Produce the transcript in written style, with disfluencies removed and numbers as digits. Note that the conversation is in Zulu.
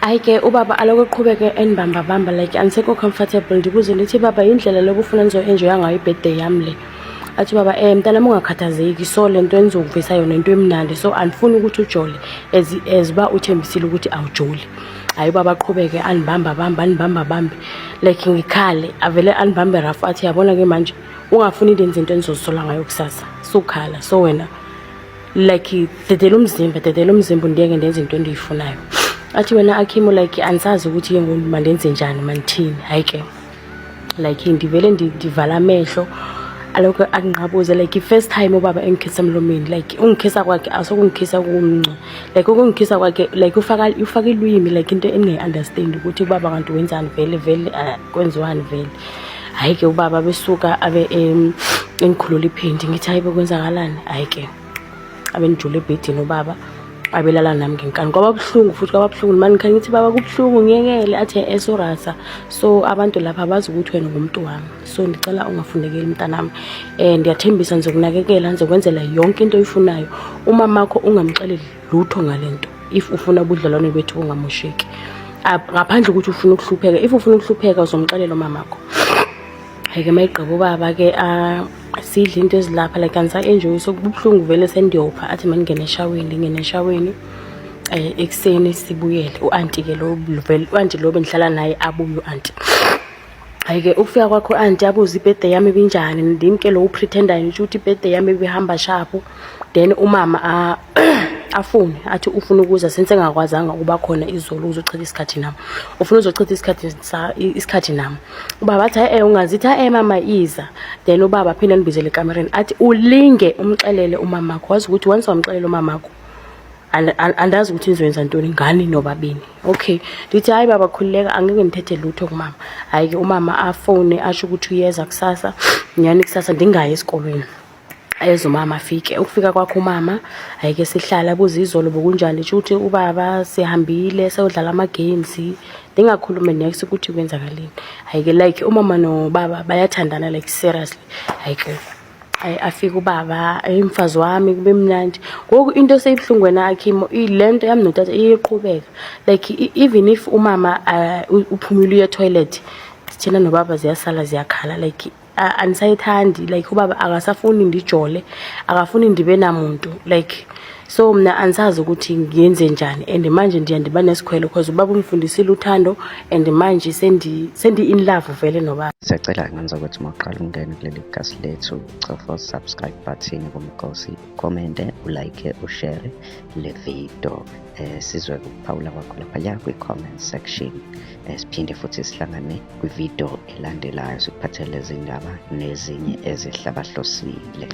Hayi ke ubaba aloko eqhubeke enibambabamba, like andisekho comfortable. Ndibuze ndithi, "Baba, yindlela lokufuna ndizo-enjoya ngayo i-birthday yam le?" Athi baba, mntanami, ungakhathazeki. So le nto endizokuvisa yona into emnandi, so andifuni ukuthi ujole as uba uthembisile ukuthi awujoli. Hayi, ubaba aqhubeke andibamba bambe, andibamba bambe, like ngikhale, avele andibambe rough, athi, "Yabona ke manje, ungafuni ndenze into endizozisola ngayo kusasa, sukhala. So wena like dedela umzimba, dedela umzimba, undiyeke ndenze into endiyifunayo." Athi wena Akhimo, like andisazi ukuthi ke ngoku mandenze njani, mandithini. Hayi ke, like ndivele ndivala amehlo, alokhu anginqabuze. Like i-first time ubaba engikhisa emlomeni, like ungikhisa kwakhe asokungikhisa kumnca, like ukungikhisa kwakhe, like ufaka ilwimi, like into engingayi-understand ukuthi ubaba kanti wenzani vele vele, kwenziwani vele. Hhayi ke, ubaba besuka abe engikhulula iphenti. Ngithi, "Hayi, bekwenzakalani?" Hhayi ke, abe nijule ebhedini ubaba, abelala nami ngenkani. Kwaba buhlungu futhi, kwaba buhlungu mani. Ngikhanye ngithi, "Baba, kubuhlungu, ngiyekele." Athi, "Esorasa, so abantu lapha bazi ukuthi wena ngumuntu wami, so ndicela ungafunekeli, mntanami. Ndiyathembisa ndizokunakekela, ndizokwenzela yonke into oyifunayo. Umamakho ungamxeleli lutho ngale nto if ufuna ubudlelwane bethu bungamosheki. Ngaphandle ukuthi ufuna ukuhlupheka. If ufuna ukuhlupheka, uzomxelela umamakho." Hhayi-ke, mayigqiba ubaba-ke, sidle into ezilapha, like andisa-enjoyi, so kubuhlungu vele, sendiyopha. Athi mandingene eshaweni, ndingene eshaweni. Ekuseni sibuyele, u-anti-ke lo vele, u-anti lo bendihlala naye, abuye u-anti. Hhayi-ke, ukufika kwakho u-anti, abuze i-birthday yami ibinjani. Ndim ke lo u-pretendayo nje ukuthi i-birthday yami ibihamba sharp. Then umama afune, athi ufuna ukuza since engakwazanga ukuba khona izolo uzochitha isikhathi nami, ufuna uzochitha isikhathi nami. Ubaba athi, "Hayi, ungazithi mama iza." Then ubaba aphinde andibizele ekamereni, athi, "Ulinge umxelele umamakho, wazi ukuthi once wamxelela umamakho, andazi ukuthi nizoyenza ntoni ngani nobabini." Okay, ndithi, "Hayi baba, khululeka, angeke ndithethe lutho kumama." Hhayi-ke, umama afone, asho ukuthi uyeza kusasa. Nyhani kusasa ndingayi esikolweni, eze umama, afike. Ukufika kwakho umama, hhayi-ke, sihlala, abuze izolo bokunjani, sho ukuthi ubaba sihambile seyodlala ama-games, ndingakhulumi next ukuthi kwenzakaleni. Hhayi-ke, like umama nobaba bayathandana, like seriously. Hhayi-ke, ayi, afike ubaba, mfazi wami, kube mnandi. Ngoku into eseyibuhlungu wena Akhimo, le nto yami notata iyeqhubeka, like even if umama uphumile uye toilet, thina nobaba ziyasala ziyakhala. Like andisayithandi, like ubaba akasafuni ndijole, akafuni ndibe namuntu. Like so mna andisazi ukuthi ngiyenze njani, and manje ndiya ndiba nesikhwele because ubaba ungifundisile uthando, and manje sendi in love vele nobaba. Siyacela ngenza ukuthi uma uqala ungene kuleli gasi lethu, cofa subscribe button kumkosi, u-commente, u-like, u-share le video. Sizwe ukuphawula kwakho laphaya kwi-comment section. Siphinde futhi sihlangane kwi-video elandelayo, sikuphathele izindaba nezinye ezihlabahlosile.